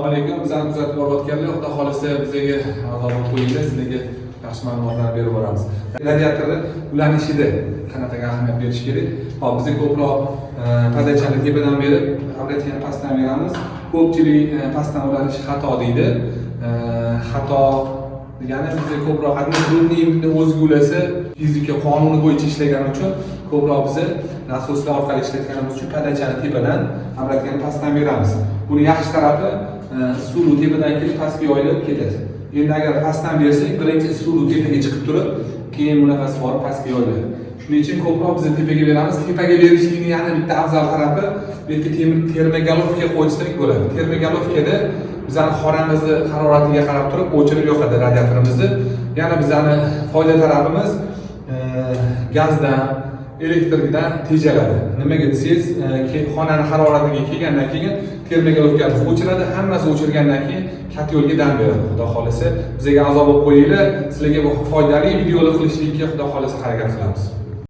Assalomu alaykum, bizani kuzatib borayotganlar, Xudo xohlasa, bizga a'zo bo'lib qo'yinglar, sizlarga yaxshi ma'lumotlarni berib boramiz. Radiatorni ulanishida qanaqaga ahamiyat berish kerak? Hop, bizga ko'proq подача ni tepadan berib, обратка ni pastdan beramiz. Ko'pchilik pastdan ulanishi xato deydi. Xato degani, bizga ko'proq однотрубный o'ziga ulasa, fizika qonuni bo'yicha ishlagani uchun, ko'proq biza nasoslar orqali ishlatganimiz uchun подача ni tepadan, обратка ni pastdan beramiz. Buni yaxshi tarafi, suv tepadan kelib, pastga yoyilib ketadi. Endi agar pastdan bersak, birinchi suv tepaga chiqib turib, keyin bunaqasi borib pastga yoyiladi. Shuning uchun ko'proq biz tepaga beramiz. Tepaga berishlikni yana bitta afzal tarafi, bu yerga temir термоголовка qo'ysak bo'ladi. Термоголовка da bizani xonamizni haroratiga qarab turib o'chirib yoqadi radiatorimizni. Yana bizani foyda tarafimiz, gazdan, elektrikdan tejaladi. Nimaga desangiz, xonani haroratiga kelgandan keyin термоголовка ni o'chiradi, hammasi o'chirgandan keyin котёл ga dam beradi. Xudo xohlasa, bizga a'zo bo'lib qo'yinglar. Sizlarga bu foydali videolar qilishlikka, Xudo xohlasa, harakat qilamiz.